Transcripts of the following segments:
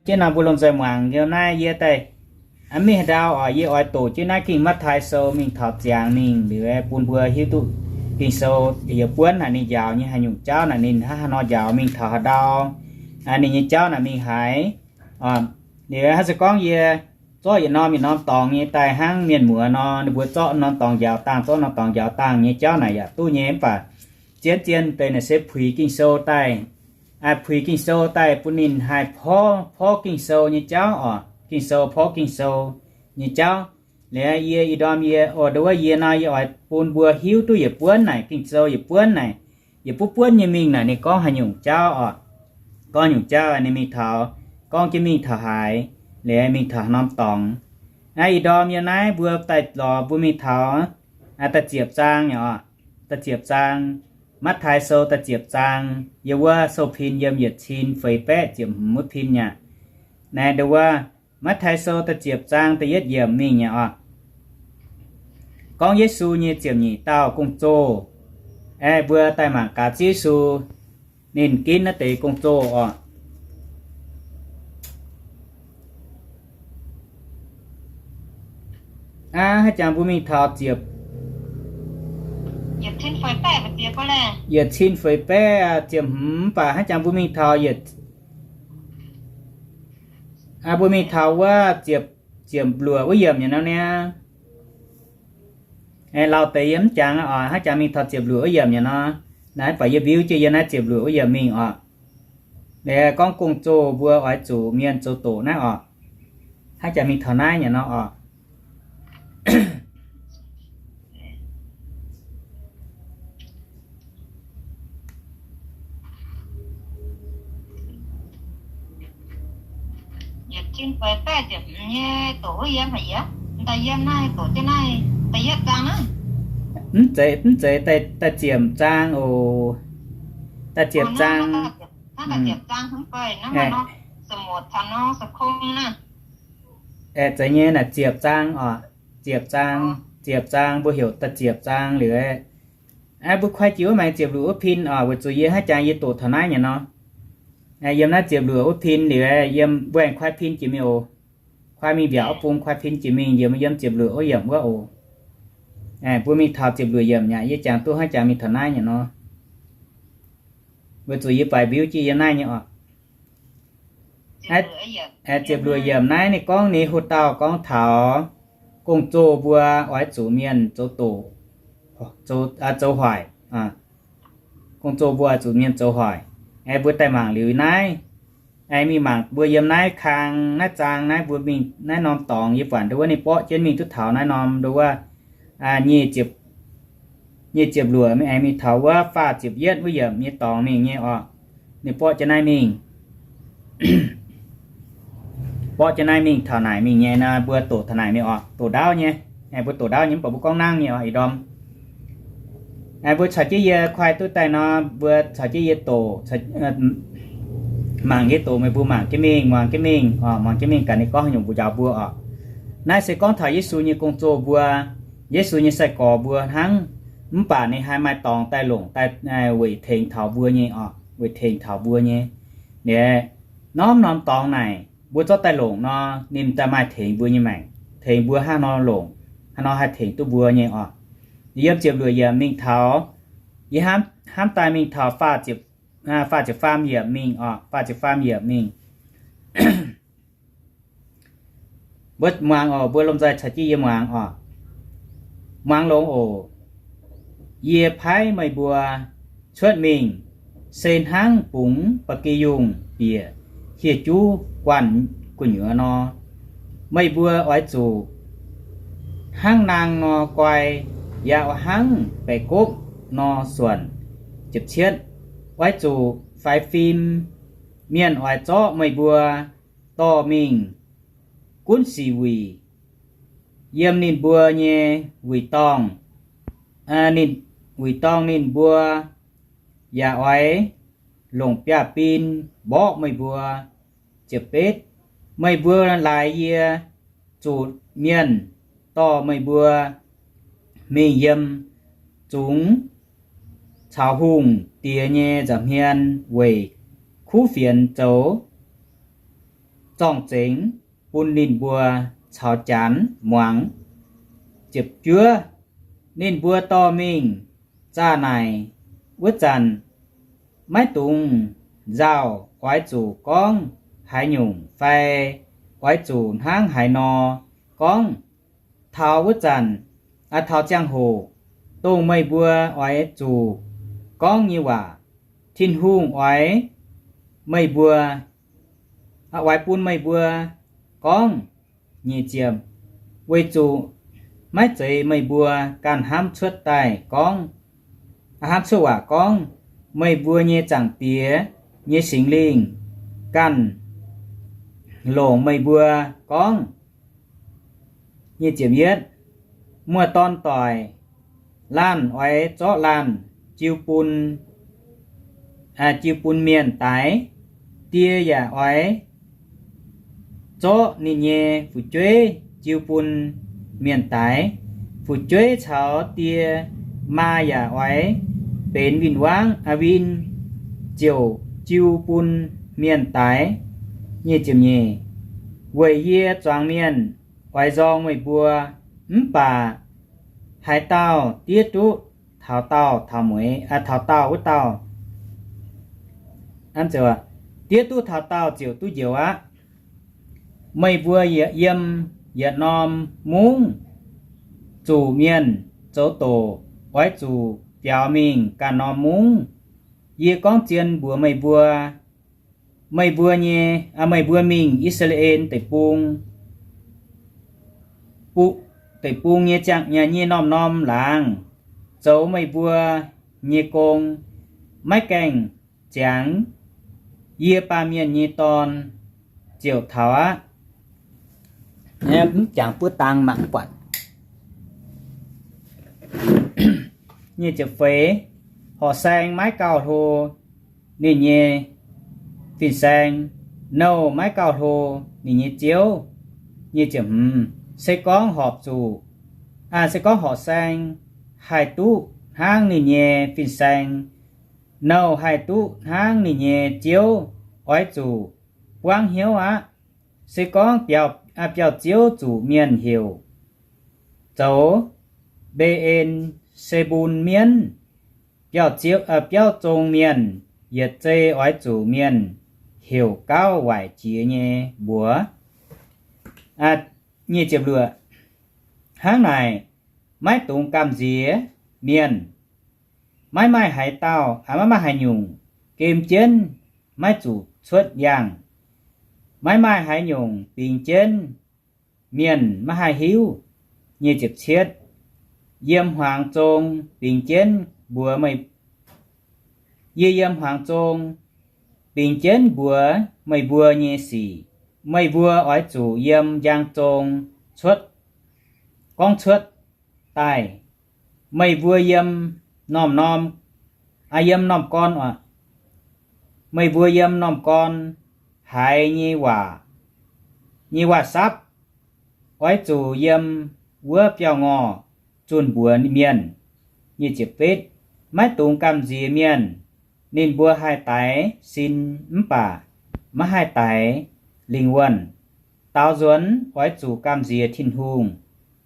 Jienv nor mbuo lomh nzoih muangx liuz naaiv yie daaih, mingh haaix ndau oc, yie oix doqc jienv naaiv Ging Matv^taai Sou mingh taux ziangx mingh liuz bun mbuo hiuv duqv Ging-Sou yietc buonv naaic ninh njaaux nyei haaix nyungc jauv naaic ninh hnangv haaix nor njaaux mingh taux haaix ndau, ninh nyei jauv naaic mingh haaix. Liuz hnangv se gorngv yie zorqv yietc norm yietc norm dorngx nyei daaih hnangv mienh muoz nor, ninh mbuo zorqv norm dorngx njaaux dangh, zorqv norm dorngx njaaux dangh nyei jauv naaic yaac duqv nyei. Mv baac zien zien deix naaic se puix Ging-Sou daaih, puix Ging-Sou daaih bun ninh haih porv, porv Ging-Sou nyei jauv oc. Ging-Sou porv Ging-Sou nyei jauv. Liuz yie ih ndorm yie, o, nduov yie nor yie oix bun mbuo hiuv duqv yietc buonv naaic, Ging-Sou yietc buonv naaic, yietc buonv buonv nyei mingh naaic ninh gorngv haaix nyungc jauv oc. Gorngv nyungc jauv ninh mingh taux, gorngv jienv mingh taux haaix, liuz mingh taux haaix norm dorngx. Ih ndorm yiem naaiv mbuo daaih lorz mbuo mingh taux da'ziepc zaang nyei oc. Da'ziepc zaang, Matv^taai Sou da'ziepc zaang, yiem wuov sou pin yiem yietc cin feix baeqv ziepc hmz wuov pin aqv. Naaiv nduov wuov, Matv^taai Sou da'ziepc zaang da'yietv yiemc mingh nyei oc. Gorngv Yesu nyei ziepc nyeic dauh gong-zoh. Aeqv, mbuo daaih mangc gaax Ziouv Yesu ninh ginv naaiv deix gong-zoh oc. Aav, hnangv jangx mbuo mingh taux ziepc, yietc cin feix baeqv ziepc hmz, mv baac hnangv jangx mbuo mingh taux yietc, mbuo mingh taux wuov ziepc, ziepc luoqc wuov yiemc nyei nor niaa. Lauh deix yie mv jangx oc, hnangv jangx mingh taux ziepc luoqc wuov yiemc nyei nor. Naaiv baac yie mbiuv jienv yiem naaiv ziepc luoqc wuov yiemc mingh oc. Liuz gorngv gong-zoh mbuo oix zuqc mienh zoux doqc naaiv oc. Hnangv jangx mingh taux naaiv nyei nor oc. Mv zeiz, mv zeiz da'ziepc zaang oc. Da'ziepc zaang. Aeqv, zeiz nyei naaic ziepc zaang oc. Ziepc zaang, ziepc zaang mbuo heuc da'ziepc zaang liuz, mbuo kuaaiv jiex wuov maengx ziepc luoqc wuov pin oc, weic zuqc yie hnangv jangx yie doqc taux naaiv nyei nor. Yiem naaiv ziepc luoqc wuov pin liuz, yiem mbuo aengx kuaaiv pin jiex mingh oc. Kuaaiv mingh mbiaauc wuov bung kuaaiv pin jiex mingh, yiem, yiem ziepc luoqc wuov yiemc wuov oc. Mbuo mingh taux ziepc luoqc yiemc aqv, yie jangx duqv hnangv jangx mingh taux naaiv nyei nor. Weic zuqc yie baaix mbiuv jienv yiem naaiv nyei oc. Ziepc luoqc yiemc naaiv ninh gorngv ninh hu dauh gorngv taux gong-zoh mbuo oix zuqc mienh zoux doqc, zoux hoic. Gong-zoh mbuo oix zuqc mienh zoux hoic. Aengx mbuo daaih mangc liuz naaiv, aengx mingh mangc mbuo yiem naaiv kang naaiv zaang naaiv, mbuo mingh naaiv norm dorngx yie buatc nduov wuov ninh borqv jienv mingh duqv taux naaiv norm nduov wuov, nyic ziepc luoqc aengx mingh taux wuov faah ziepc yietv wuov yiemc nyei dorngx mingh nyei oc. Ninh borqv jienv naaiv mingh, borqv jienv naaiv mingh taux naaic mingh nyei nor, mbuo doqc taux naaic mingh oc, doqc ndaauv nyei. Mbuo doqc ndaauv nyei mv baac mbuo gorngv nangv nyei oc ih ndorm. Mbuo caux jienv yie kuaaiv duqv daaih nor, mbuo caux jienv yie doqc, mangc yie doqc, meih mbuo mangc jienv mingh, muangx jienv mingh oc, muangx jienv mingh gaax ninh gorngv haaix nyungc mbuox njaaux mbuo oc. Naaiv se gorngv taux Yesu nyei gong-zoh mbuo, Yesu nyei sai-gorx mbuo hnangv. Mv baac ninh haih maaih dorngx daaih longc daaih weic tengx taux mbuo nyei oc, weic tengx taux mbuo nyei. Ninh norm norm dorngx naaic mbuo zorqv daaih longc nor, ninh daaih maaih tengx mbuo nyei maengc, tengx mbuo hnangv nor longc, hnangv nor haih tengx duqv mbuo nyei oc. Yiem ziepc luoqc yiemc mingh taux, yie hnamv, hnamv daaih mingh taux faah ziepc, faah ziepc faam yiemc mingh oc, faah ziepc faam yiemc mingh. Mbuo muangx oc, mbuo lomh nzoih caux jienv yie muangx oc. Muangx longx oc. Yie paaiv meih mbuo cuotv mingh, se hnangv bungx ba'gi yungh bieqc hieh juv guanh gu'nyuoz nor. Meih mbuo oix zuqc hnangv naang nor guai, yaac oix hnangv baeqc gopv nor suonc. Ziepc cietv, oix zuqc faix fim. Mienh oix zorqv meih mbuo dorh mingh gunv sic wuic yiem ninh mbuo nyei wuic dorngh, ninh, wuic dorngh ninh mbuo, yaac oix longc biaav-bin mborqv meih mbuo. Ziepc betv, meih mbuo laaix yie zuqc mienh dorh meih mbuo mingh yiem zungx caux hungh diex nyei nza'hmien weic kuv fienx zoux zorng-zengx bun ninh mbuo caux Janx muangx. Ziepc juov, ninh mbuo dorh mingh zaah naaic wuov zanc, maiv dungx nzauh oix zuqc gorngv haaix nyungc fai oix zuqc hnangv haaix nor gorngv. Taux wuov zanc, taux ziangh hoc dongh meih mbuo oix zuqc gorngv nyei waac, Tin-Hungh oix meih mbuo, oix bun meih mbuo gorngv. Nyic ziepc, weic zuqc maiv zeiz meih mbuo ganh hnamv cuotv daaih gorngv, hnamv cuotv waac gorngv, meih mbuo nyei Zaangc Diex nyei Singx Lingh ganh longc meih mbuo gorngv. Nyic ziepc yietv, muoz-dorn doic, laanh oix zorqv laanh jiu bun, jiu bun mienh daix. Die yaac oix zorqv ninh nyei fu'jueiv jiu bun mienh daix. Fu'jueiv caux die maa yaac oix benx win-wangv, aa, win, ziouc jiu bun mienh daix. Nyic ziepc nyeic, weic yie zuangx mienh oix nzorng meih mbuo, mv baac haaix dauh diev duqv taux daauh taux mueiz, taux daauh wuov dauh, diev duqv taux daauh ziouc duqv njoux aqv. Meih mbuo yiem yietc norm mungv zuqc mienh zoux doqc, oix zuqc biaux mingh ganh norm mungv. Yie gorngv zien mbuox meih mbuo, meih mbuo nyei, meih mbuo mingh I^saa^laa^en Deic-Bung, Deic-Bung nyei ziangh, nyei norm-norm laangz zoux meih mbuo nyei gong, maiv gaengh ziangx yie, Baamh Mienh nyei Dorn, ziouc taux aqv. Mv jangx buov dang mangc buatc. Nyic ziepc feix, horqc saeng maiv gauh hlo ninh nyei fin-saeng, nouh maiv gauh hlo ninh nyei ziouv. Nyic ziepc hmz, se gorngv horpc zuqc, se gorngv horqc saeng haih duqv hnangv ninh nyei fin-saeng, nouh haih duqv hnangv ninh nyei ziouv, oix zuqc buangv hnyouv aqv. Se gorngv biauv-ziouv zuqc mienh heuc zoux Mbe^en^se^mbun mienv, biauv-zong mienh yietc zei oix zuqc mienh heuc gauh waaic jiex nyei mbuox. Nyic ziepc luoqc, hnangv naaic maiv dungx gamh nziex mienh. Maiv maaih haaix dauh, maiv maaih haaix nyungc gem jienv maiv zuqc cuotv yangh. Maiv maaih haaix nyungc bingx jienv mienh maiv haih hiuv. Nyic ziepc cietv, yiem hmuangx zong bingx jienv mbuox meih, yie yiem hmuangx zong bingx jienv mbuox meih mbuo nyei sic. Meih mbuo oix zuqc yiem njang zong cuotv, gorngv cuotv daaih. Meih mbuo yiem norm-norm, yiem norm gorn, meih mbuo yiem norm gorn haiz nyei waac, nyei waac-sapv, oix zuqc yiem wuov biauv-ngorh zunh mbuox mienh. Nyic ziepc betv, maiv dungx gamh nziex mienh. Ninh mbuo haih daix sin mv baac maiv haih daix lingh wuonh. Daaux nzuonx oix zuqc gamh nziex Tin-Hungh.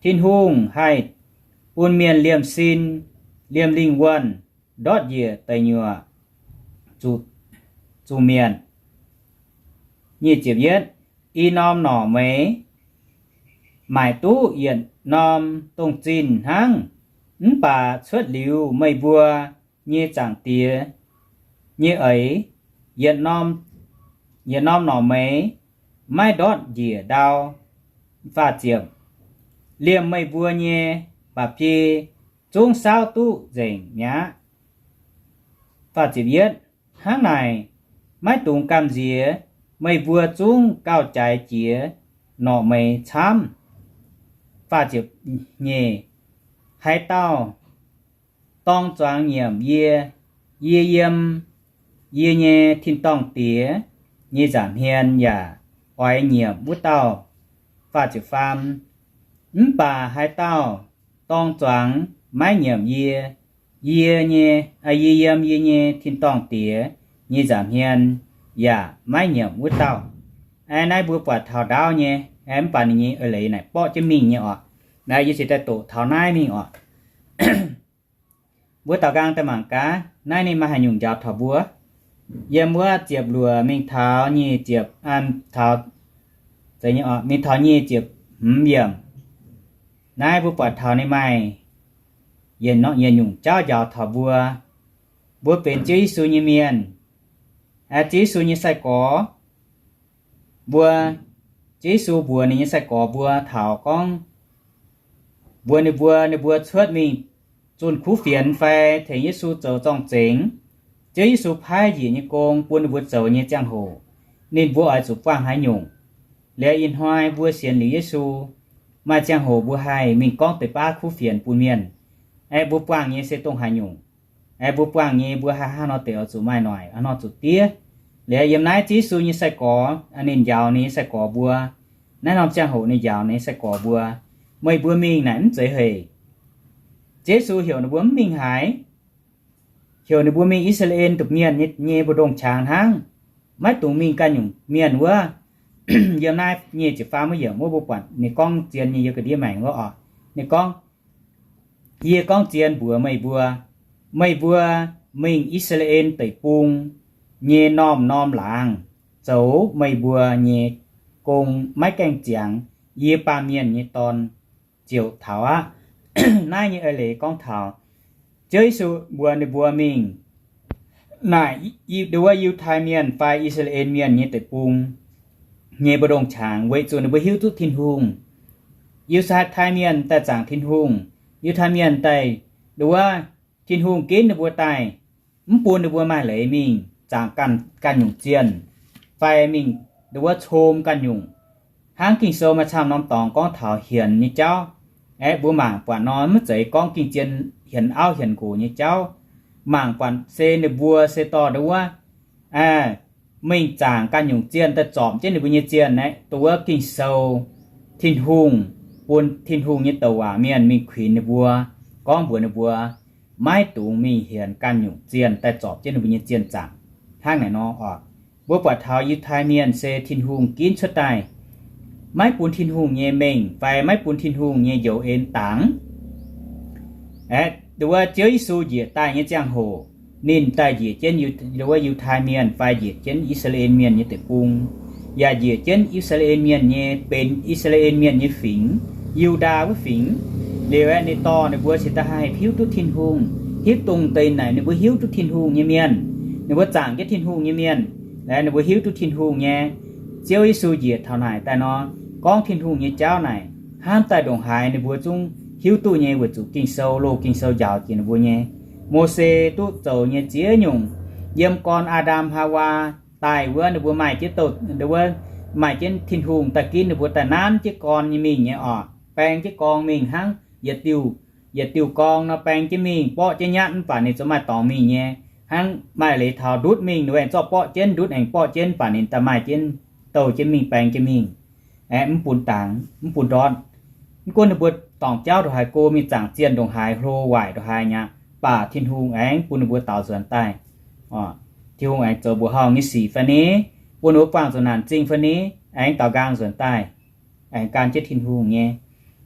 Tin-Hungh haih bun mienh liemh sin, liemh lingh wuonh ndortv njiec deic nyuoqc zuqc mietc. Nyic ziepc yietv, i norm norqc meix maaic duqv yietc norm dongh zinh hnangv, mv baac cuotv liuz meih mbuo nyei Zaangc Diex nyei eix, yietc norm norqc meix maiv ndortv njiec ndau. Faah ziepc, liemh meih mbuo nyei mba'biei zungv saauv duqv nzengc mi'aqv. Faah ziepc yietv, hnangv naaic, maiv dungx gamh nziex, meih mbuo zungv gauh jaaix jiex norqc meix camv. Faah ziepc nyeic, haaix dauh dorng zuangx nyiemc yie, yie yiem yie nyei tin-dorngh Diex nyei nza'hmien yaac oix nyiemc wuov dauh. Faah ziepc faam, mv baac haaix dauh dorng zuangx maiv nyiemc yie, yie nyei, yie yiem yie nyei tin-dorngh Diex nyei nza'hmien yaac maiv nyiemc wuov dauh. Aeqv, naaiv mbuo buatc taux ndaauv nyei, aeqv, mv baac ninh nyei eix leiz naaic borqv jienv mingh nyei oc. Naaiv yie se daaih doqc taux naaiv mingh oc. Mbuo daaux nqaang daaih mangc gaax, naaiv ninh maaih haaix nyungc njaaux taux mbuo. Yiem wuov ziepc luoqc mingh taux nyic ziepc, taux, mingh taux nyic ziepc hmz yiemc. Naaiv mbuo buatc taux ninh maaih yietc norm yietc nyungc jauv njaaux taux mbuo. Mbuo benx Ziouv Yesu nyei mienh, Ziouv Yesu nyei sai-gorx. Mbuo, Ziouv Yesu mbuox ninh nyei sai-gorx mbuo taux gorngv, mbuox ninh mbuo, ninh mbuo cuotv mingh zunh kuv fienx fai tengx Yesu zoux zorng-zengx, Ziouv Yesu paaiv njiec nyei gong bun ninh mbuo zoux nyei ziangh hoc, ninh mbuo oix zuqc buangh haaix nyungc. Liuz ih hnoi mbuo sienx liuz Yesu, maaih ziangh hoc mbuo haih mingh gorngv deix baav kuv fienx bun mienh. Aeqv, mbuo buangh nyei se dongh haaix nyungc? Aeqv, mbuo buangh nyei mbuo haih hnangv nor deix oix zuqc maaih noic, hnangv nor zuqc diev. Liuz yiem naaiv Ziouv Yesu nyei sai-gorx, ninh njaaux ninh nyei sai-gorx mbuo. Naaiv norm ziangh hoc ninh njaaux ninh nyei sai-gorx mbuo, meih mbuo mingh naaic mv zeiz hec. Ziouv Yesu heuc ninh mbuo mv mingh haaix. Heuc ninh mbuo mingh I^saa^laa^en nduqc mienh nyei, nyei mbu'ndongx qangx hnangv, maiv dungx mingh ganh nyungc mienh wuov. Yiem naaiv nyic ziepc faam wuov yiemc wuov mbuo buatc ninh gorngv zien nyei yiem ga'ndiev maengx wuov oc. Ninh gorngv, Yie gorngv zien mbuox meih mbuo, meih mbuo mingh I^saa^laa^en Deic-Bung nyei norm-norm laangz zoux meih mbuo nyei gong maiv gaengh ziangx, yie, Baamh Mienh nyei Dorn, ziouc taux aqv. Naaiv nyei eix leiz gorngv taux Ziouv Yesu mbuox ninh mbuo mingh naaic, nduov wuov Yiutai Mienh fai I^saa^laa^en Mienh nyei deic-bung nyei mbu'ndongx qangx weic zuqc ninh mbuo hiuv duqv Tin-Hungh. Yiutai Mienh daaih zaangc Tin-Hungh, Yiutai Mienh daaih, nduov wuov, Tin-Hungh ginv ninh mbuo daaih, mv bun ninh mbuo maaih leiz mingh zaangc ganh, ganh nyungc zienh, fai mingh, nduov wuov, com ganh nyungc. Hnangv Ging-Sou maaih camv norm dorngx gorngv taux hienx nyei jauv. Aeqv, mbuo mangc buatc nor maiv zeiz gorngv gengh zien hienx auv hienx nqox nyei jauv. Mangc buatc se ninh mbuo se dorh nduov wuov, mingh zaangc ganh nyungc zienh daaih zorpc jienv ninh mbuo nyei zienh aeqv, nduov wuov Ging-Sou, Tin-Hungh, bun Tin-Hungh nyei douc waac mienh mingh kuinx ninh mbuo, gorngv mbuox ninh mbuo maiv dungx mingh hienx ganh nyungc zienh daaih zorpc jienv ninh mbuo nyei zienh zaangc. Hnangv naaic nor oc, mbuo buatc taux Yiutai Mienh se Tin-Hungh ginv cuotv daaih, maiv bun Tin-Hungh nyei mengh fai maiv bun Tin-Hungh nyei njoux en dangx. Aeqv, nduov wuov, Ziouv Yesu njiec daaih nyei ziangh hoc, ninh daaih njiec jienv Yiu-, nduov wuov, Yiutai Mienh fai njiec jienv I^saa^laa^en Mienh nyei deic-bung, yaac njiec jienv I^saa^laa^en Mienh nyei, benx I^saa^laa^en Mienh nyei fingx, Yu^ndaa wuov fingx. Liuz aeqv, ninh dorh ninh mbuo cingx daaih haih hiuv duqv Tin-Hungh, hiuv dongh deix naaic ninh mbuo hiuv duqv Tin-Hungh nyei mienh, ninh mbuo zaangc jienv Tin-Hungh nyei mienh, ninh mbuo hiuv duqv Tin-Hungh nyei. Ziouv Yesu njiec taux naaic daaih nor, gorngv Tin-Hungh nyei jauv naaic hnamv daaih ndongc haaix ninh mbuo zungv hiuv duqv nyei, weic zuqc Ging-Sou, loz Ging-Sou njaaux jiex ninh mbuo nyei. Mose duqv zoux nyei ziex nyungc, yiem gorn Aa^ndam Haawaa daaih wuov, ninh mbuo maaih jienv, wuov, maaih jienv Tin-Hungh daaih ginv ninh mbuo daaih nanv jienv gorn nyei mingh nyei oc, baeng jienv gorn mingh hnangv yietc diuh, yietc diuh gorn nor baeng jienv mingh, borqv jienv nyatv mv baac ninh zungv maaih dorngx mingh nyei. Hnangv maaih leiz taux ndutv mingh, ninh aengx zorqv borqv jienv, ndutv aengx borqv jienv, mv baac ninh daaih maaih jienv, douh jienv mingh, baeng jienv mingh. Aeqv, mv bun dangx, mv bun ndortv. Mv gunv ninh mbuo dorngc jauv ndongc haaix go, mingh zaangc zienh ndongc haaix, hlo waaic ndongc haaix nyei, baac Tin-Hungh aengx bun ninh mbuo daaux nzuonx daaih. Tin-Hungh aengx zoux mbuoqc horngh nyei sic fai ni, bun ninh mbuo buangh zuqc naanc zingh fai ni, aengx daaux nqaang nzuonx daaih, aengx gan jienv Tin-Hungh nyei.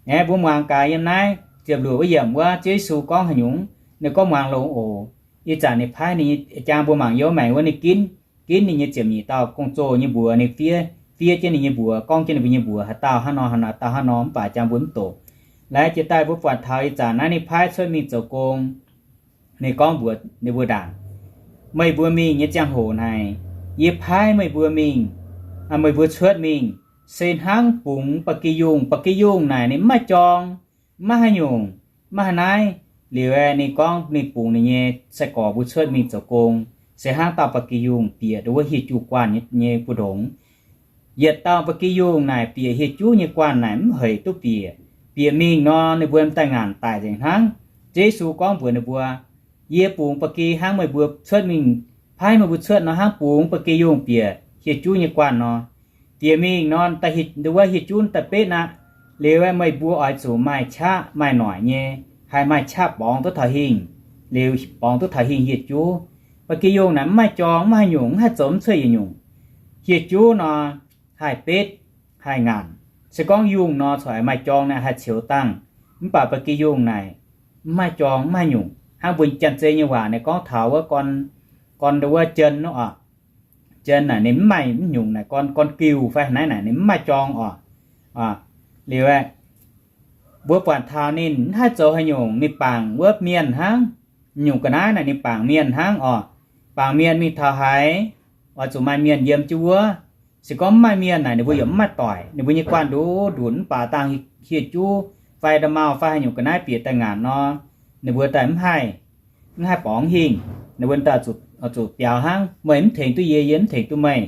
Aeqv, mbuo muangx gaax yiem naaiv ziepc luoqc wuov yiemc wuov, Ziouv Yesu gorngv haaix nyungc, ninh gorngv muangx longx oc. Ih zanc ninh paaiv ninh nyei, jang mbuo mangc youv maengx wuov, ninh ginv, ginv ninh nyei ziepc nyeic dauh gong-zoh nyei mbuox, ninh fiev, fiev jienv ninh nyei mbuox, gorngv jienv ninh mbuo nyei mbuox, haaix dauh hnangv nor, haaix dauh hnangv nor, mv baac jang mbuo mv doqc. Laengz jiex daaih mbuo buatc taux ih zanc naaiv ninh paaiv cuotv mingh zoux gong, ninh gorngv mbuox ninh mbuo ndaangc, meih mbuo mingh nyei ziangh hoc naaic, yie paaiv meih mbuo mingh, meih mbuo cuotv mingh, se hnangv bungx ba'gi yungh. Ba'gi yungh naaic ninh mv maaih jorng, mv maaih haaix nyungc, mv maaih haaix naaiv. Liuz aeqv, ninh gorngv ninh bungx ninh nyei sai-gorx mbuo cuotv mingh zoux gong, se hnangv dauh ba'gi yungh bieqc nduov wuov hieh juv guanh nyei, nyei mbu'ndongx. Yietc dauh ba'gi yungh naaic bieqc hieh juv nyei guanh naaic mv heic duqv bieqc. Bieqc mingh nor, ninh mbuo daaih ngaanc daic nzengc hnangv. Ziouv Yesu gorngv mbuox ninh mbuo, yie bungx ba'gi hnangv meih mbuo cuotv mingh, paaiv meih mbuo cuotv nor hnangv bungx ba'gi yungh bieqc hieh juv nyei guanh nor. Bieqc mingh nor, da'hieh, nduov wuov hieh juv daaih betv aqv. Liuz aeqv, meih mbuo oix zuqc maaih qaqv maaih noic nyei, haih maaih qaqv borngz duqv taux hingh. Liuz borngz duqv taux hingh hieh juv. Ba'gi yungh naaic mv maaih jorng, mv maaih haaix nyungc, mv haih zoux mv cuotv yietc nyungc. Hieh juv nor, haih betv, haih ngaanc. Se gorngv yungh nor corc maaih jorng naaic haih ceux dangh. Mv baac ba'gi yungh naaic mv maaih jorng, mv maaih nyungc. Hnangv mbuo Janx-Zei nyei waac naaic gorngv taux wuov gorn, gorn wuov jen oc. Jen naaic ninh mv maaih mv nyungc naaic, gorn, gorn giuh fai naaiv naaic ninh mv maaih jorng oc. Liuz aeqv, mbuo buatc taux ninh mv haih zoux haaix nyungc, ninh bangc wuov mienh hnangv. Nyungc ga'naaiv naaic ninh bangc mienh hnangv oc. Bangc mienh mingh taux haaix, oix zuqc maaih mienh yiem jienv wuov. Se gorngv mv maaih mienh naaic ninh mbuo yaac mv maaih doic. Ninh mbuo nyei guanh nduqc nduqc mv baac dangh hieh juv fai nda'maauh fai haaix nyungc ga'naaiv bieqc daaih ngaanc nor, ninh mbuo daaih mv haih, mv haih borngz hingh. Ninh mbuo daaih zuqc biaux hnangv, meih mv tengx duqv yie, yie mv tengx duqv meih.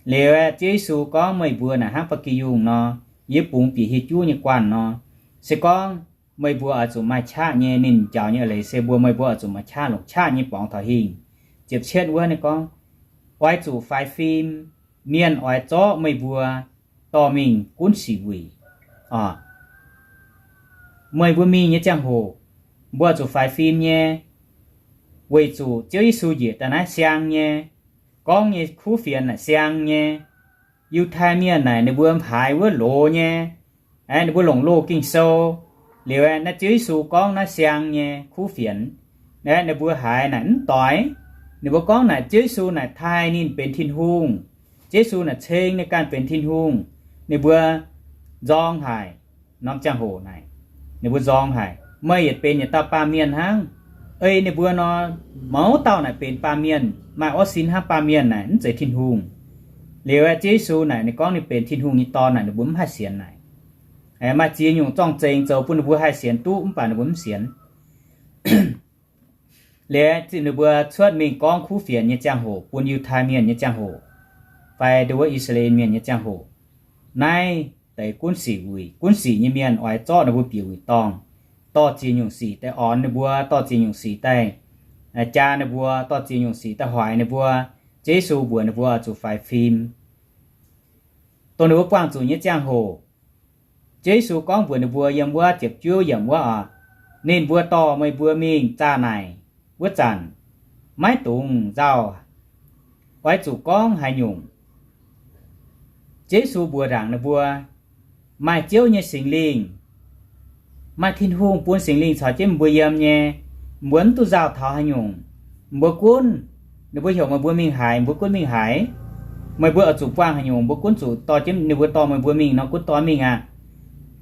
Liuz aeqv, Ziouv Yesu gorngv, meih mbuo naaic hnangv ba'gi yungh nor, yie bungx bieqc hieh juv nyei guanh nor. Se gorngv meih mbuo oix zuqc maaih qaqv nyei, ninh njaaux nyei eix leiz se mbuo, meih mbuo oix zuqc maaih qaqv, longc qaqv nyei borngz taux hingh. Ziepc cietv wuov ninh gorngv, oix zuqc faix fim, mienh oix zorqv meih mbuo dorh mingh gunv sic wuic. Meih mbuo mingh nyei ziangh hoc, mbuo zuqc faix fim nyei, weic zuqc Ziouv Yesu njiec daaih naaiv siang nyei, gorngv nyei kuv fienx naaic siang nyei. Yiutai Mienh naaic ninh mbuo haiz wuov loz nyei, aeqv, ninh mbuo longc loz Ging-Sou, liuz aeqv, naaiv Ziouv Yesu gorngv naaiv siang nyei kuv fienx, aeqv, ninh mbuo haiz naaic mv doix. Ninh mbuo gorngv naaic Ziouv Yesu naaic taaih ninh benx Tin-Hungh. Ziouv Yesu naaic ceng ninh ganh benx Tin-Hungh. Ninh mbuo nzorng haic. Norm ziangh hoc naaic, ninh mbuo nzorng haic, meih yietc benx yietc dauh baamh mienh hnangv. Ei ninh mbuo nor, mouz dauh naaic benx baamh mienh, maaih orv sin hnangv baamh mienh naaic mv zeiz Tin-Hungh. Liuz aeqv, Ziouv Yesu naaic ninh gorngv ninh benx Tin-Hungh nyei Dorn naaic, ninh mbuo mv haih sienx naaic. Maaih ziex nyungc zorng-zengx zoux bun ninh mbuo haih sienx duqv, mv baac ninh mbuo mv sienx. Liuz ninh mbuo cuotv mingh gorngv kuv fienx nyei ziangh hoc, bun Yiutai Mienh nyei ziangh hoc, fai nduov I^saa^laa^en Mienh nyei ziangh hoc, naaiv deix gunv sic wuic, gunv sic nyei mienh oix zorqv ninh mbuo bieqc wuic dorngh, dorh ziex nyungc sic daaih ornx ninh mbuo, dorh ziex nyungc sic daaih jaa ninh mbuo, dorh ziex nyungc sic daaih hoic ninh mbuo. Ziouv Yesu mbuox ninh mbuo oix zuqc faix fim. Dongh ninh mbuo buangh zuqc nyei ziangh hoc, Ziouv Yesu gorngv mbuox ninh mbuo yiem wuov ziepc juov yiemc wuov oc, ninh mbuo dorh meih mbuo mingh zaah naaic wuov zanc, maiv dungx nzauh, oix zuqc gorngv haaix nyungc. Ziouv Yesu mbuox ndaangc ninh mbuo, maaih Ziouv nyei Singx Lingh, maaih Tin-Hungh bun Singx Lingh caux jienv mbuo yiem nyei, mbuo mv duqv nzauh taux haaix nyungc. Mbuo gunv, ninh mbuo heuc meih mbuo mingh haaix, mbuo gunv mingh haaix. Meih mbuo oix zuqc buangh haaix nyungc, mbuo gunv zuqc dorh jienv, ninh mbuo dorh meih mbuo mingh nor gunv dorh mingh aqv.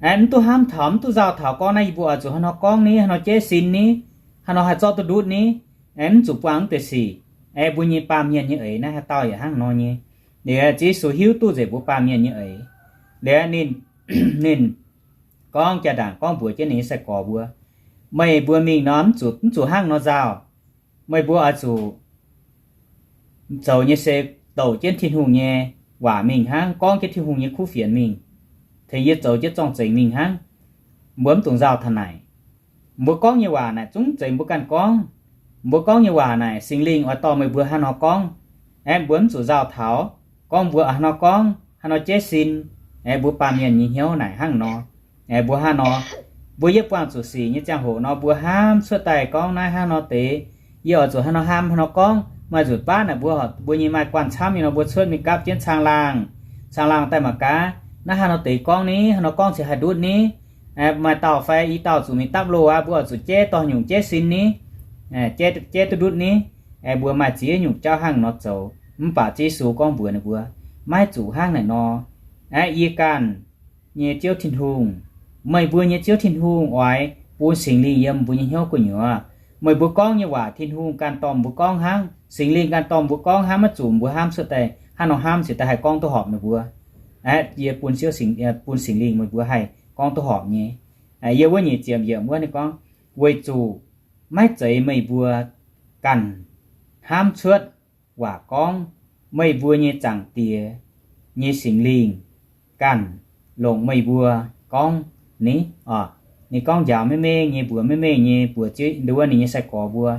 Aeqv, mv duqv hnamv taux, mv duqv nzauh taux gorngv naaiv yie mbuo oix zuqc haaix nor gorngv ni, haaix nor jaiv sin ni, haaix nor haih zorqv duqv ndutv ni. Aeqv, mv zuqc buangh mv deix sic. Aeqv, mbuo nyei baamh mienh nyei eix naaiv haaix dauh yaac hnangv nor nyei. Liuz Ziouv Yesu hiuv duqv nzengc mbuo baamh mienh nyei eix. Liuz ninh, ninh gorngv jaa-ndaangc gorngv mbuox jienv ninh nyei sai-gorx mbuo, meih mbuo mingh nor mv zuqc, mv zuqc hnangv nor nzauh. Meih mbuo oix zuqc zoux nyei se douc jienv Tin-Hungh nyei waac mingh hnangv, gorngv jienv Tin-Hungh nyei kuv fienx mingh, tengx yie zoux jienv zorng-zengx mingh hnangv. Mbuo mv dungx nzauh taux naaic. Mbuo gorngv nyei waac naaic zungv zeiz mbuo ganh gorngv. Mbuo gorngv nyei waac naaic Singx Lingh oix dorh meih mbuo hnangv nor gorngv. Aeqv, mbuo mv zuqc nzauh taux, gorngv mbuo hnangv nor gorngv, hnangv nor jaiv sin. Aeqv, mbuo baamh mienh nyei hnyouv naaic hnangv nor. Aeqv, mbuo hnangv nor, mbuo yie buangh zuqc sic nyei ziangh hoc nor, mbuo hnamv cuotv daaih gorngv naaiv hnangv nor deix, yie oix zuqc hnangv nor hnamv hnangv nor gorngv. Maaih nzunc baav naaic mbuo, mbuo nyei maaih guanh camv nyei nor, mbuo cuotv mingh gapv jienv caangh laangh, caangh laangh daaih mangc gaax, naaiv hnangv nor deix gorngv ni, hnangv nor gorngv se haih ndutv ni. Maaih dauh fai i dauh zuqc mingh dapv loh aqv, mbuo oix zuqc jaiv dorh nyungc jaiv sin ni, jaiv duqv ndutv ni. Aeqv, mbuo maaih ziex nyungc jauv hnangv nor zoux, mv baac Ziouv Yesu gorngv mbuox ninh mbuo, maiv zuqc hnangv naaic nor. Aeqv, yie ganh nyei Ziouv Tin-Hungh, meih mbuo nyei Ziouv Tin-Hungh oix bun Singx Lingh yiem mbuo nyei hnyouv gu'nyuoz. Meih mbuo gorngv nyei waac Tin-Hungh ganh dorh mbuo gorngv hnangv, Singx Lingh ganh dorh mbuo gorngv hnangv, maiv zuqc mbuo hnamv cuotv daaih hnangv nor hnamv se daaih haih gorngv duqv horpc ninh mbuo. Aeqv, yie bun Ziouv Singx, bun Singx Lingh meih mbuo haih gorngv duqv horpc nyei. Yiem wuov nyic ziepc yiemc wuov ninh gorngv, weic zuqc maiv zeiz meih mbuo ganh hnamv cuotv waac gorngv, meih mbuo nyei Zaangc Diex nyei Singx Lingh ganh longc meih mbuo gorngv ni. Oc, ninh gorngv njaaux maiv mengh nyei, mbuox maiv mengh nyei, mbuox Ziouv nduov ninh nyei sai-gorx mbuo,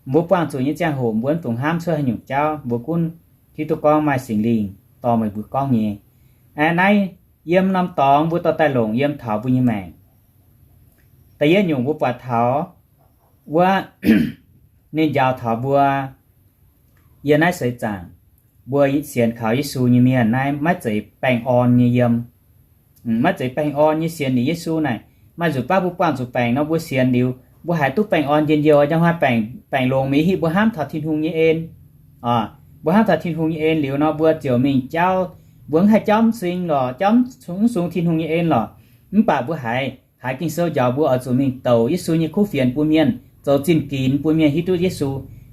mbuo buangh zuqc nyei ziangh hoc mbuo mv dungx hnamv cuotv haaix nyungc jauv, mbuo gunv hiuv duqv gorngv maaih Singx Lingh dorh meih mbuo gorngv nyei. Aeqv, naaiv yiem norm dorngx mbuo dorh daaih longc yiem taux mbuo nyei maengc. Da'yietv nyungc mbuo buatc taux wuov, ninh njaaux taux mbuo yiem naaiv seix zaangc, mbuo sienx kaux Yesu nyei mienh naaiv maiv zeiz baengh orn nyei yiem. Maiv zeiz baengh orn nyei sienx liuz Yesu naaic. Maaih nzunc baav mbuo buangh zuqc baengc nor, mbuo sienx liuz mbuo haiz duqv baengh orn njien-youh, njang hnoi baengc, baengc longx mingh hiuv mbuo hnamv taux Tin-Hungh nyei en. Mbuo hnamv taux Tin-Hungh nyei en liuz nor, mbuo ziouc mingh jauv, mbuo mv haih jauv mv sung lorqc, jauv mv sung Tin-Hungh nyei en lorqc. Mv baac mbuo haiz, haiz Ging-Sou njaaux mbuo oix zuqc mingh douc Yesu nyei kuv fienx bun mienh, zoux zinh ginx bun mienh hiuv duqv Yesu.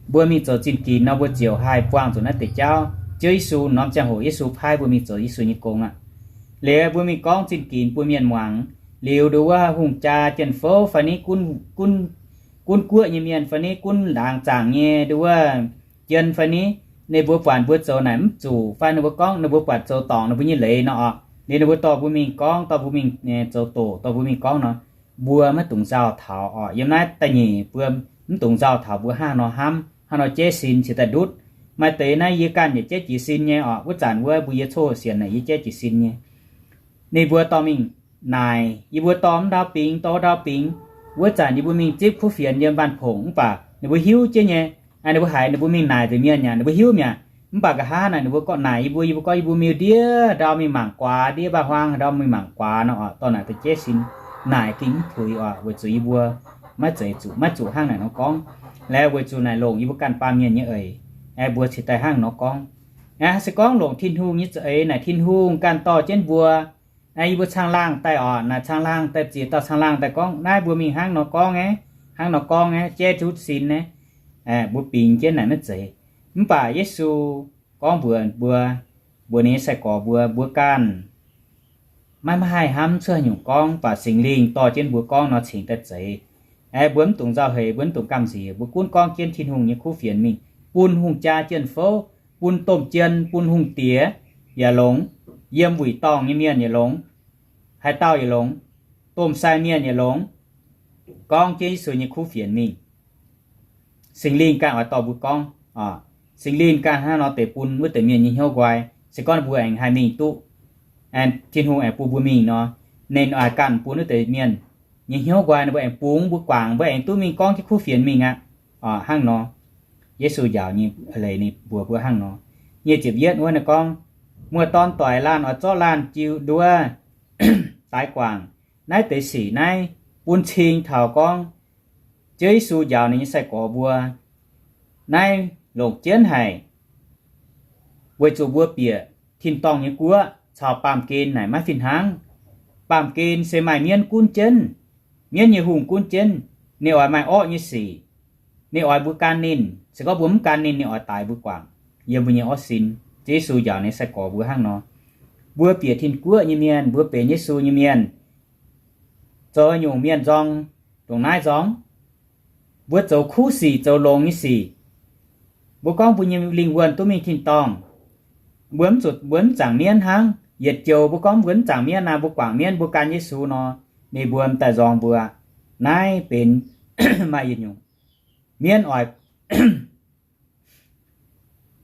Mbuo mingh zoux zinh ginx nor, mbuo ziouc haih buangh zuqc naaiv deix jauv. Ziouv Yesu norm ziangh hoc Yesu paaiv mbuo mingh zoux Yesu nyei gong aqv. Liuz mbuo mingh gorngv zinh ginx bun mienh muangx. Liuz nduov wuov hungh jaa jien-fouv fai ni gunv, gunv, gunv guoqv nyei mienh fai ni gunv laangz zaangc nyei nduov wuov jien fai ni, ninh mbuo buatc mbuo zoux naaic mv zuqc fai ninh mbuo gorngv ninh mbuo buatc zoux dorngc ninh mbuo nyei leiz nor oc, liuz ninh mbuo dorh mbuo mingh gorngv, dorh mbuo mingh zoux doqc, dorh mbuo mingh gorngv nor, mbuo maiv dungx nzauh taux oc. Yiem naaiv da'nyeic mbuo mv dungx nzauh taux mbuo hnangv nor hnamv, hnangv nor jaiv sin cingx daaih ndutv. Maaih deix naaiv yie ganh yaac jaiv jiez sin nyei oc. Wuov zanc wuov mbuo yie coqv sienx naaic yie jaiv jiez sin nyei. Ninh mbuo dorh mingh naaic, yie mbuo dorh mv ndau bingx, dorh ndau bingx. Wuov zanc yie mbuo mingh zipv kuv fienx yiem Waanh Pongc mv baac ninh mbuo hiuv jienv nyei. Ninh mbuo haiz ninh mbuo mingh naaic nzengc mienh yaac ninh mbuo hiuv mi'aqv. Mv baac nqa'haav naaic ninh mbuo gorngv naaic yie mbuo, yie mbuo gorngv yie mbuo miuc ndiev ndau mingh mangc guaax, ndiev mbaih huaang ndau mingh mangc guaax nor oc, dorh naaic da'jaiv sin, naaic gengh mv puix oc, weic zuqc yie mbuo maiv zeiz zuqc, maiv zuqc hnangv naaic nor gorngv. Laeh weic zuqc naaic longc yie mbuo ganh baamh mienh nyei eix, aengx mbuo cingx daaih hnangv nor gorngv. Aeqv, se gorngv longc Tin-Hungh nyei za'eix naaic Tin-Hungh ganh dorh jienv mbuo. Aeqv, yie mbuo caangh laangh daaih oc, naaic caangh laangh daaih ziex dauh caangh laangh daaih gorngv naaiv mbuo mingh hnangv nor gorngv aeqv, hnangv nor gorngv aeqv, jaiv duqv sin aeqv, mbuo bingx jienv naaic maiv zeiz. Mv baac Yesu gorngv mbuox mbuo, mbuox ninh nyei sai-gorx mbuo, mbuo ganh maiv, maiv haih hnamv cuotv haaix nyungc gorngv, mv baac Singx Lingh dorh jienv mbuo gorngv nor cingx daaih zeiz. Aeqv, mbuo mv dungx nzauh heix, mbuo mv dungx gamh nziex, mbuo gunv gorngv jienv Tin-Hungh nyei kuv fienx mingh, bun hungh jaa jien-fouv, bun domh jien, bun hungh diex yaac longx, yiem wuic dorngh nyei mienh yaac longx, haaix dauh yaac longx, domh sai mienh yaac longx, gorngv jienv Yesu nyei kuv fienx mingh. Singx Lingh ganh oix dorh mbuo gorngv. Singx Lingh ganh hnangv nor deix bun wuov deix mienh nyei hnyouv nqoi. Se gorngv mbuo aengx haih mingh duqv, Tin-Hungh aengx bun mbuo mingh nor, ninh oix ganh bun wuov deix mienh nyei hnyouv nqoi, ninh mbuo aengx bungx mbuo guangc, mbuo aengx duqv mingh gorngv jienv kuv fienx mingh aqv. Hnangv nor, Yesu njaaux nyei leiz ninh mbuox mbuo hnangv nor. Nyic ziepc yietv wuov ninh gorngv, muoz-dorn doic laanh oix zorqv laanh jiu nduov daaix guangc. Naaiv deix sic naaiv bun cing taux gorngv Ziouv Yesu njaaux ninh nyei sai-gorx mbuo naaiv longc jienv haic, weic zuqc mbuo bieqc tin-dorngh nyei guoqv caux baamh gen naaic maiv fih hnangv. Baamh gen se maaih mienv gunv jienv, mienv nyei hungh gunv jienv, ninh oix maaih orqv nyei sic, ninh oix mbuo gan ninh. Se gorngv mbuo mv gan ninh, ninh oix daix mbuo guangc yiem mbuo nyei orqv sin. Ziouv Yesu njaaux ninh nyei sai-gorx mbuo hnangv nor. Mbuo bieqc tin-guoqv nyei mienh, mbuo benx Yesu nyei mienh, zoux nyungc mienh nzorng, ndongc naaiv nzorng. Mbuo zoux kuv sic, zoux longx nyei sic. Mbuo gorngv mbuo nyei lingh wuonh duqv mingh tin-dorngh. Mbuo mv zuqc, mbuo mv zaangc mienv hnangv. Yietc joux mbuo gorngv mbuo mv zaangc mienv naaic, mbuo guangc mienv, mbuo gan Yesu nor, ninh mbuo m'daaih nzorng mbuo. Naaiv benx maaih yietc nyungc. Mienv oix,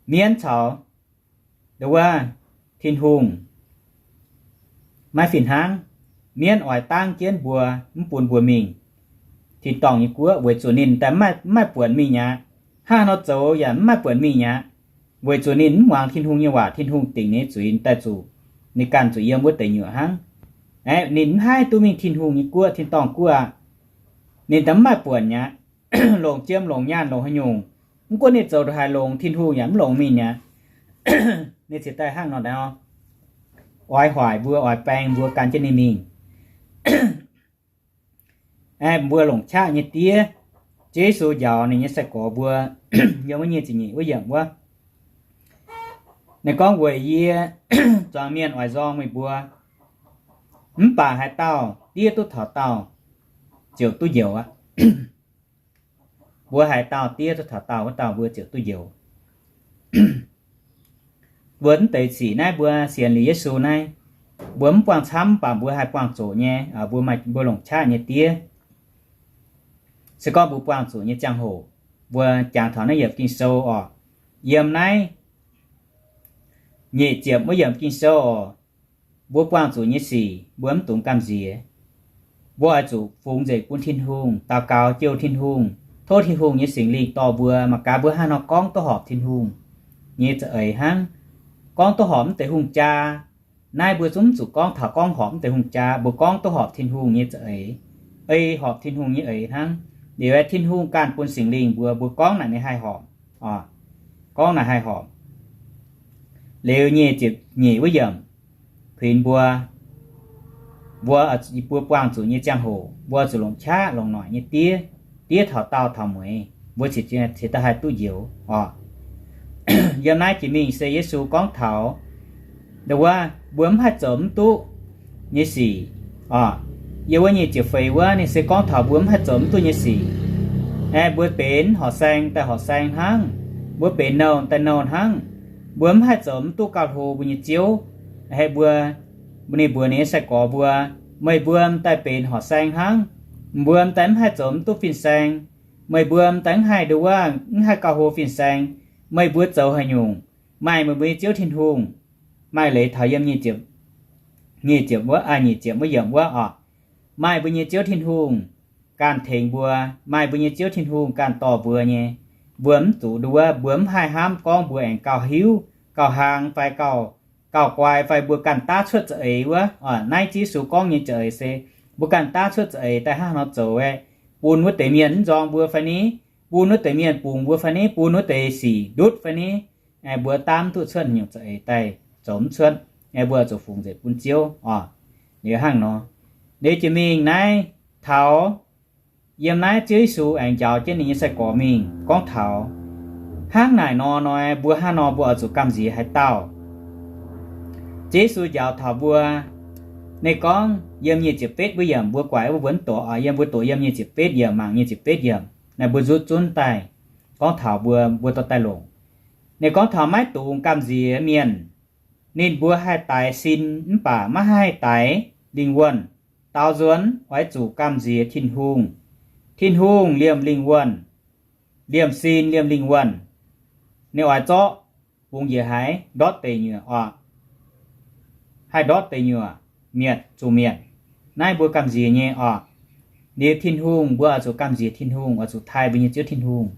mienv caux nduov wuov Tin-Hungh maiv fih hnangv. Mienv oix dangv jienv mbuo, mv bun mbuo mingh tin-dorngh nyei guoqv, weic zuqc ninh daaih mv maaih buonc mingh aqv. Hnangv nor zoux yaac mv maaih buonc mingh aqv, weic zuqc ninh mv muangx Tin-Hungh nyei waac. Tin-Hungh dingc ninh nyei zuiz daaih zuqc ninh ganh zuqc yiem wuov deix nyuoqc hnangv. Aeqv, ninh mv haih duqv mingh Tin-Hungh nyei guoqv, tin-dorngh guoqv aqv. Ninh daaih mv maaih buonc aqv. Longc jiem, longc nyaanh, longc haaix nyungc, mv gunv ninh zoux ndongc haaix, longc Tin-Hungh yaac mv longx mingh aqv. Ninh cingx daaih hnangv nor oix hoic mbuo, oix baeng mbuo gan jienv ninh mingh. Aeqv, mbuo longc qaqv nyei diev, Ziouv Yesu njaaux ninh nyei sai-gorx mbuo yiem wuov nyic ziepc nyeic wuov yiemc wuov, ninh gorngv, weic yie zuangx mienh oix nzorng meih mbuo, mv baac haaix dauh diev duqv taux daauh ziouc duqv njoux aqv. Mbuo haaix dauh diev duqv taux daauh, wuov dauh mbuo ziouc duqv njoux. Mbuo mv deix sic naaiv, mbuo sienx liuz Yesu naaiv, mbuo mv buangh camv, mv baac mbuo haih buangh zuqc nyei. Mbuo maaih, mbuo longc qaqv nyei diev. Se gorngv mbuo buangh zuqc nyei ziangh hoc, mbuo jangx taux naaiv yiemc Ging-Sou oc. Yiem naaiv nyeic ziepc wuov yiemc Ging-Sou oc, mbuo buangh zuqc nyei sic mbuo mv dungx gamh nziex. Mbuo oix zuqc fungx nzengc bun Tin-Hungh, daux gaux jouh Tin-Hungh, tov Tin-Hungh nyei Singx Lingh dorh mbuo. Mangc gaax mbuo hnangv nor gorngv duqv horpc Tin-Hungh nyei za'eix hnangv. gorngv duqv horpc mv deix hungh jaa. Naaiv mbuo zungv mv zuqc gorngv taux gorngv horpc mv deix hungh jaa, mbuo gorngv duqv horpc Tin-Hungh nyei za'eix, ei horpc Tin-Hungh nyei eix hnangv. Liuz aeqv, Tin-Hungh ganh bun Singx Lingh mbuo, mbuo gorngv naaic ninh haih horpc, gorngv naaic haih horpc. Liuz nyic ziepc nyeic wuov yiemc kuinx mbuo, mbuo, mbuo buangh zuqc nyei ziangh hoc, mbuo zuqc longc qaqv longc noic nyei diev, diev taux daauh taux mueiz, mbuo cingx daaih haih duqv njoux oc. Yiem naaiv jiex mingh se Yesu gorngv taux ndongc wuov mbuo mv haih zoux mv duqv nyei sic oc. Yiem wuov nyic ziepc feix wuov ninh se gorngv taux mbuo mv haih zoux mv duqv nyei sic. Aeqv, mbuo benx horqc saeng daaih horqc saeng hnangv, mbuo benx nouh daaih nouh hnangv, mbuo mv haih zoux mv duqv gauh hlo mbuo nyei Ziouv. Aeqv, mbuo, ninh mbuox ninh nyei sai-gorx mbuo, meih mbuo m'daaih benx horqc saeng hnangv, mbuo m'daaih mv haih zoux mv duqv fin-saeng, meih mbuo m'daaih mv haih nduov, mv haih gauh hlo fin-saeng. Meih mbuo zoux haaix nyungc? Maaih meih mbuo nyei Ziouv Tin-Hungh. Maaih leiz taux yiem nyic ziepc, nyic ziepc wuov, nyic ziepc wuov yiemc wuov oc. Maaih mbuo nyei Ziouv Tin-Hungh ganh tengx mbuo, maaih mbuo nyei Ziouv Tin-Hungh ganh dorh mbuo nyei. Mbuo mv zuqc nduov, mbuo mv haih hnamv gorngv mbuo aengx gauh hiuv, gauh hlang fai gauh, gauh guai fai mbuo ganh daav cuotv za'eix wuov. Naaiv Ziouv Yesu gorngv nyei za'eix se mbuo ganh daav cuotv za'eix daaih hnangv haaix nor zoux aeqv, bun wuov deix mienh mv nzorng mbuo fai ni, bun wuov deix mienh bungx mbuo fai ni, bun wuov deix sic ndutv fai ni, mbuo daav mv duqv cuotv nyungc za'eix daaih zoux mv cuotv. Mbuo zuqc fungx nzengc bun Ziouv oc. Liuz hnangv nor, liuz jiex mingh naaiv taux yiem naaiv Ziouv Yesu aengx njaaux jienv ninh nyei sai-gorx mingh gorngv taux hnangv naaic nor hnoi mbuo hnangv nor mbuo oix zuqc gamh nziex haaix dauh. Ziouv Yesu njaaux taux mbuo, ninh gorngv yiem nyic ziepc betv wuov yiemc, mbuo guaix wuov mbuo mv doqc, yiem mbuo doqc yiem nyic ziepc betv yiemc mangc nyic ziepc betv yiemc naaiv mbuo nzutv zunv daaih gorngv taux mbuo, mbuo dorh daaih longc. Ninh gorngv taux maiv dungx gamh nziex mienh. Ninh mbuo haih daix sin mv baac maiv haih daix lingh wuonh. Daaux nzuonx oix zuqc gamh nziex Tin-Hungh. Tin-Hungh liemh lingh wuonh, liemh sin liemh lingh wuonh. Ninh oix zorqv bungx njiec haaix, ndortv deic nyuoqc oc. Haih ndortv deic nyuoqc, mietc, zuqc mietc. Naaiv mbuo gamh nziex nyei oc. Liuz Tin-Hungh, mbuo oix zuqc gamh nziex Tin-Hungh, oix zuqc taaih mbuo nyei Ziouv Tin-Hungh.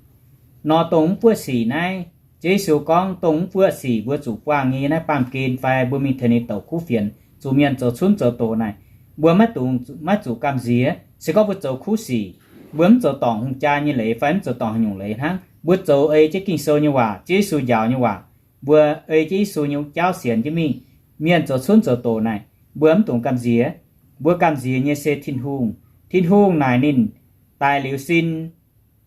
Nor dongh mv buoqv sic naaiv, Ziouv Yesu gorngv dongh mv buoqv sic mbuo zuqc buangh nyei naaiv baamh gen fai mbuo mingh tengx ninh douc kuv fienx, zuqc mienh zoux cunv zoux doqc naaic, mbuo maiv dungx, maiv zuqc gamh nziex. Se gorngv mbuo zoux kuv sic, mbuo mv zoux dorngc hungh jaa nyei leiz fai mv zoux dorngc haaix nyungc leiz hnangv, mbuo zoux ei jienv Ging-Sou nyei waac, Ziouv Yesu njaaux nyei waac, mbuo ei jienv Yesu nyei jaauv sienx jienv mingh, mienh zoux cunv zoux doqc naaic, mbuo mv dungx gamh nziex. Mbuo gamh nziex nyei se Tin-Hungh. Tin-Hungh naaic ninh daic liuz sin,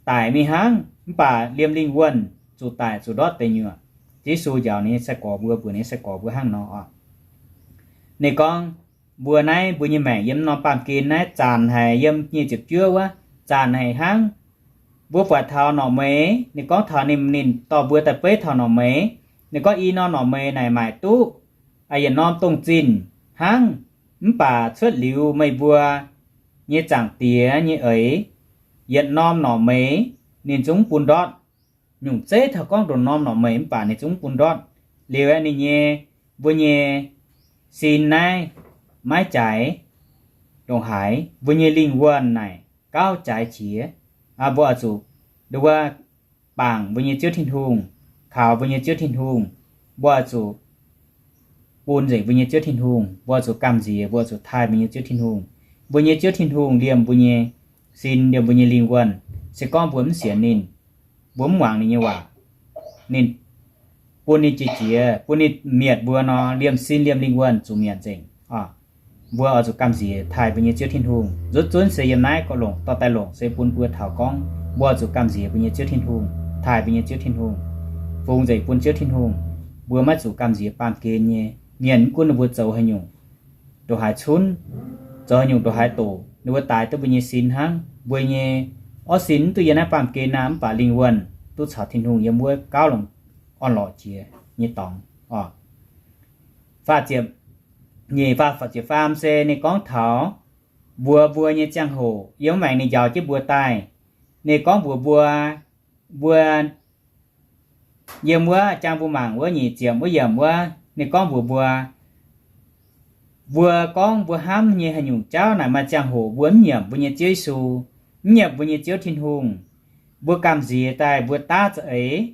daic mingh hnangv, mv baac liemh lingh wuonh zuqc daic zuqc ndortv deic nyuoqc. Yesu njaaux ninh nyei sai-gorx mbuo, mbuox ninh nyei sai-gorx mbuo hnangv nor oc. Ninh gorngv, mbuo naaiv mbuo nyei maengc yiem norm baamh gen naaiv zanc haic, yiem nyic ziepc juov wuov, zanc haic hnangv. Mbuo buatc taux norqc meix, ninh gorngv taux ninh, ninh dorh mbuo daaih beiv taux norqc meix. Ninh gorngv, i norm norqc meix naaic maaic duqv yietc norm dongh zinh hnangv. Mv baac cuotv liuz meih mbuo nyei Zaangc Diex nyei eix, yietc norm norqc meix ninh zungv bun ndortv. Nyungc zeiv taux gorngv ndongc norm norqc meix mv baac ninh zungv bun ndortv. Liuz aeqv, ninh nyei, mbuo nyei sin naaiv maiv jaaix ndongc haaix, mbuo nyei lingh wuonh naaic gauh jaaix jiex. Mbuo oix zuqc nduov bangc mbuo nyei Ziouv Tin-Hungh, kaux mbuo nyei Ziouv Tin-Hungh. Mbuo oix zuqc bun nzengc mbuo nyei Ziouv Tin-Hungh, mbuo oix zuqc gamh nziex, mbuo oix zuqc taaih mbuo nyei Ziouv Tin-Hungh. Mbuo nyei Ziouv Tin-Hungh liemh mbuo nyei sin, liemh mbuo nyei lingh wuonh. Se gorngv mbuo mv sienx ninh, mbuo mv muangx ninh nyei waac, ninh bun ninh jiex jiex, bun ninh mietc mbuo nor, liemh sin liemh lingh wuonh zuqc mietc nzengc. Mbuo oix zuqc gamh nziex taaih mbuo nyei Ziouv Tin-Hungh. Nzutv zunv se yiem naaiv gorngv longc, dorh daaih longc se bun mbuo taux gorngv mbuo oix zuqc gamh nziex mbuo nyei Ziouv Tin-Hungh, taaih mbuo nyei Ziouv Tin-Hungh, fungx nzengc bun Ziouv Tin-Hungh. Mbuo maiv zuqc gamh nziex baamh gen nyei mienh, mv gunv ninh mbuo zoux haaix nyungc ndongc haaix cunv, zoux haaix nyungc ndongc haaix doqc, ninh mbuo daix duqv mbuo nyei sin hnangv. Mbuo nyei orv sin mv duqv yiem naaiv baamh gen naaiv, mv baac lingh wuonh duqv caux Tin-Hungh yiem wuov gauh longc orn-lorqc jiex nyei dorngx oc. Faah ziepc nyeic, faah ziepc faam se ninh gorngv taux mbuox mbuo nyei ziangh hoc, yiem maengc ninh njaaux jienv mbuo daaih. Ninh gorngv mbuox mbuo, mbuo yiem wuov jangx mbuo mangc wuov nyic ziepc wuov yiemc wuov, ninh gorngv mbuox mbuo, mbuo gorngv mbuo hnamv nyei haaix nyungc jauv naaic, maaih ziangh hoc mbuo mv nyiemc mbuo nyei Ziouv Yesu, mv nyiemc mbuo nyei Ziouv Tin-Hungh. Mbuo gamh nziex daaih mbuo daav za'eix,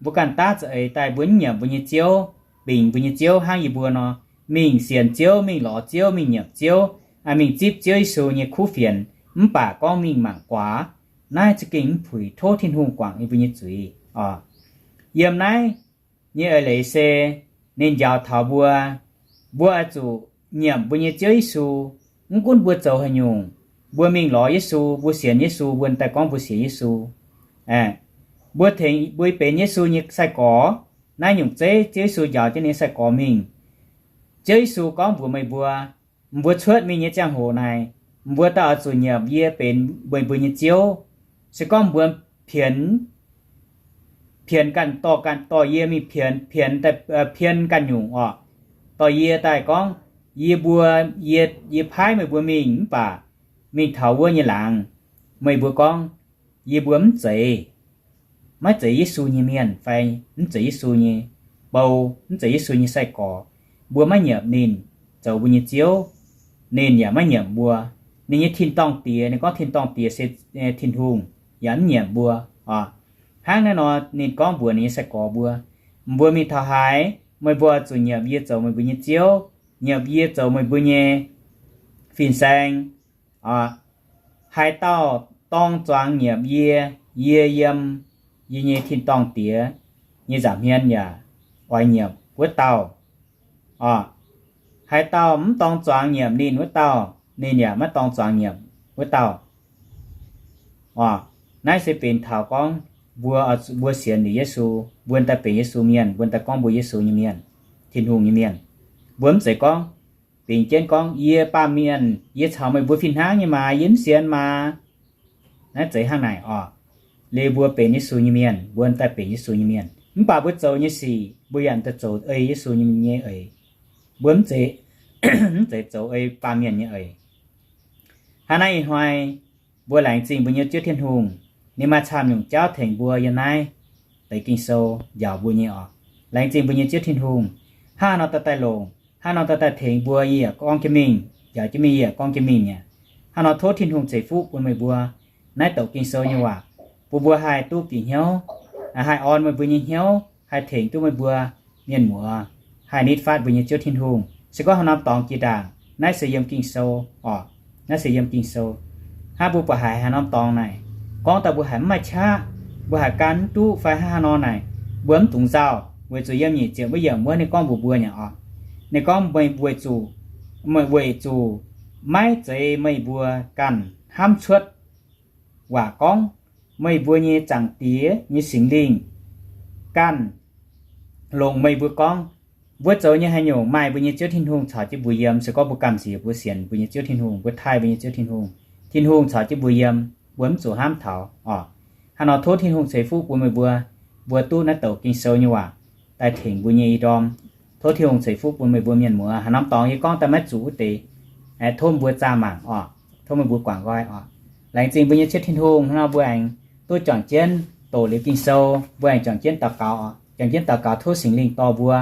mbuo ganh daav za'eix daaih mbuo mv nyiemc mbuo nyei Ziouv. bingx mbuo nyei Ziouv hnangv yie mbuo nor, mingh sienx Ziouv, mingh lorz Ziouv, mingh nyiemc Ziouv, mingh zipv Ziouv Yesu nyei kuv fienx, mv baac gorngv mingh mangc guaax, naaiv za'gengh mv puix tov Tin-Hungh guangc yie mbuo nyei zuiz oc. Yiem naaiv nyei eix leiz se ninh njaaux taux mbuo, mbuo oix zuqc nyiemc mbuo nyei Ziouv Yesu. Mv gunv mbuo zoux haaix nyungc, mbuo mingh lorz Yesu, mbuo sienx Yesu, mbuo daaih gorngv mbuo sienx Yesu, mbuo tengx mbuo benx Yesu nyei sai-gorx. Naaiv nyungc zeiv Ziouv Yesu njaaux jienv ninh nyei sai-gorx mingh. Ziouv Yesu gorngv mbuox meih mbuo, mbuo cuotv mingh nyei ziangh hoc naaic, mbuo daaih oix zuqc nyiemc yie benx meih mbuo nyei Ziouv. Se gorngv mbuo pienx, pienx ganh dorh, ganh dorh yie mingh pienx, pienx daaih, pien ganh nyungc oc, dorh yie daaih gorngv, yie mbuo, yie, yie paaiv meih mbuo mingh mv baac mingh taux wuov nyei laangz, meih mbuo gorngv, yie mbuo mv zeiz, maiv zeiz Yesu nyei mienh fai mv zeiz Yesu nyei bou, mv zeiz Yesu nyei sai-gorx, mbuo maiv nyiemc ninh zoux mbuo nyei Ziouv, ninh yaac maiv nyiemc mbuo. Ninh nyei tin-dorngh diex, ninh gorngv tin-dorngh diex se Tin-Hungh, yaac mv nyiemc mbuo oc. Hnangv naaiv nor ninh gorngv mbuox ninh nyei sai-gorx mbuo, mbuo mingh taux haaix, meih mbuo zuqc nyiemc yie zoux meih mbuo nyei Ziouv, nyiemc yie zoux meih mbuo nyei fin-saeng. Haaix dauh dorng zuangx nyiemc yie, yie yiem yie nyei tin-dorngh diex nyei nza'hmien yaac oix nyiemc wuov dauh oc. Haaix dauh mv dorng zuangx nyiemc ninh wuov dauh, ninh yaac maiv dorng zuangx nyiemc wuov dauh oc. Naaiv se benx taux gorngv mbuo, mbuo sienx liuz Yesu, mbuo daaih benx Yesu mienh, mbuo daaih gorngv mbuo Yesu nyei mienh, Tin-Hungh nyei mienh. Mbuo mv zeiz gorngv bingx jienv gorngv, yie baamh mienh, yie caux meih mbuo fih hnangv nyei maah, yie mv sienx maah. Naaiv zeiz hnangv naaic oc. Liuz mbuo benx Yesu nyei mienh, mbuo daaih benx Yesu nyei mienh, mv baac mbuo zoux nyei sic mbuo yaac daaih zoux ei Yesu nyei eix. Mbuo mv zeiz, mv zeiz zoux ei baamh mienh nyei eix. Hnangv naaiv ih hnoi mbuo laengz zingh mbuo nyei Ziouv Tin-Hungh, ninh maaih camv nyungc jauv tengx mbuo yiem naaiv deix Ging-Sou njaaux mbuo nyei oc. Laengz zingh mbuo nyei Ziouv Tin-Hungh, hnangv nor daaih daaih longc, hnangv nor daaih daaih tengx mbuo, yie yaac gorngv jienv mingh, njaaux jienv mingh, yie yaac gorngv jienv mingh mi'aqv. Hnangv nor tov Tin-Hungh ceix fuqv bun meih mbuo naaiv douc Ging-Sou nyei waac, bun mbuo haih duqv bieqc hnyouv, haih orn meih mbuo nyei hnyouv, haih tengx duqv meih mbuo mienh muoz, haih nitv fatv mbuo nyei Ziouv Tin-Hungh. Se gorngv haaix norm dorngx jiex ndaangc, naaiv se yiem Ging-Sou oc. Naaiv se yiem Ging-Sou. Hnangv mbuo buatc haiz haaix norm dorngx naaic, gorngv daaih mbuo haiz mv maaih qaqv, mbuo haiz gan mv duqv fai hnangv haaix nor naaic, mbuo mv dungx nzauh, weic zuqc yiem nyic ziepc wuov yiemc wuov ninh gorngv mbuox mbuo nyei oc. Ninh gorngv meih weic zuqc, meih weic zuqc maiv zeiz meih mbuo ganh hnamv cuotv waac gorngv, meih mbuo nyei Zaangc Diex nyei Singx Lingh ganh longc meih mbuo gorngv. Mbuo zoux nyei haaix nyungc maaih mbuo nyei Ziouv Tin-Hungh caux jienv mbuo yiem. Se gorngv mbuo gamh nziex mbuo sienx mbuo nyei Ziouv Tin-Hungh, mbuo taaih mbuo nyei Ziouv Tin-Hungh, Tin-Hungh caux jienv mbuo yiem, mbuo mv zuqc hnamv taux oc. Hnangv nor tov Tin-Hungh ceix fuqv bun meih mbuo, mbuo duqv naaiv douc Ging-Sou nyei waac daaih tengx mbuo nyei ih ndorm. Tov Tin-Hungh ceix fuqv bun meih mbuo mienh muoz. Haaix norm dorngx yie gorngv daaih maiv zuqc wuov deix, tov mbuo zaah mangc oc. Tov meih mbuo guangc nqoi oc. Laengz zingh mbuo nyei Ziouv Tin-Hungh, hnangv nor mbuo aengx duqv juangc jienv doqc liuz Ging-Sou, mbuo aengx juangc jienv daux gaux oc. Juangc jienv daux gaux tov Singx Lingh dorh mbuo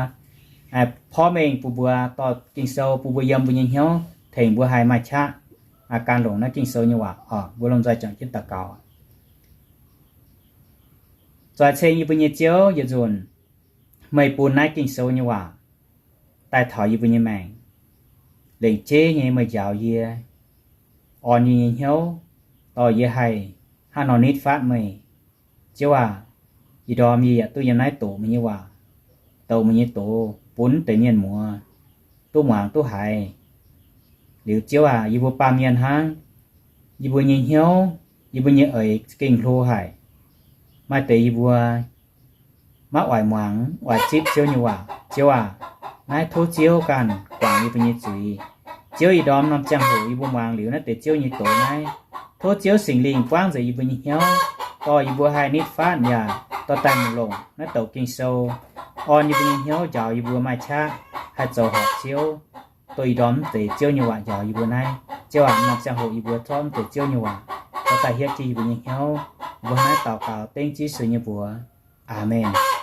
porv mengh bun mbuo dorh Ging-Sou bun mbuo yiem mbuo nyei hnyouv, tengx mbuo haih maaih qaqv gan longc naaiv Ging-Sou nyei waac oc. Mbuo lomh nzoih juangc jienv daux gaux. Zoih ceng yie mbuo nyei Ziouv, yietc nzunc meih bun naaiv Ging-Sou nyei waac daaih taux yie mbuo nyei maengc. Lengc jeiv nyei meih njaaux yie, orn yie nyei hnyouv, dorh yie haih hnangv nor nitv fatv meih. Ziouv aac, ih ndorm yie yaac duqv yiem naaiv doqc meih nyei waac, doqc meih nyei doz bun deix mienh muoz duqv muangx duqv haiz. Liuz Ziouv aac, yie mbuo baamh mienh hnangv, yie mbuo nyei hnyouv, yie mbuo nyei eix gengh hlo haic. Maaih deix yie mbuo maiv oix muangx, oix zipv Ziouv nyei waac. Ziouv aac, naaiv tov Ziouv ganh guangc yie mbuo nyei zuiz. Ziouv, ih ndorm norm ziangh hoc yie mbuo muangx liuz naaiv deix Ziouv nyei doz naaiv, tov Ziouv Singx Lingh buangv nzengc yie mbuo nyei hnyouv, dorh yie mbuo haih nitv fatv yaac dorh daaih longc naaiv douc Ging-Sou, orn yie mbuo nyei hnyouv, njaaux yie mbuo maaih qaqv haih zoux horpc Ziouv. Dongh ih ndorm mv deix Ziouv nyei waac njaaux yie mbuo naaiv. Ziouv aac, norm ziangh hoc yie mbuo zorqv mv deix Ziouv nyei waac dorh daaih hietv jienv yie mbuo nyei hnyouv. Mbuo hnangv naaiv daux gaux dengv Yesu nyei mbuox. Aamen.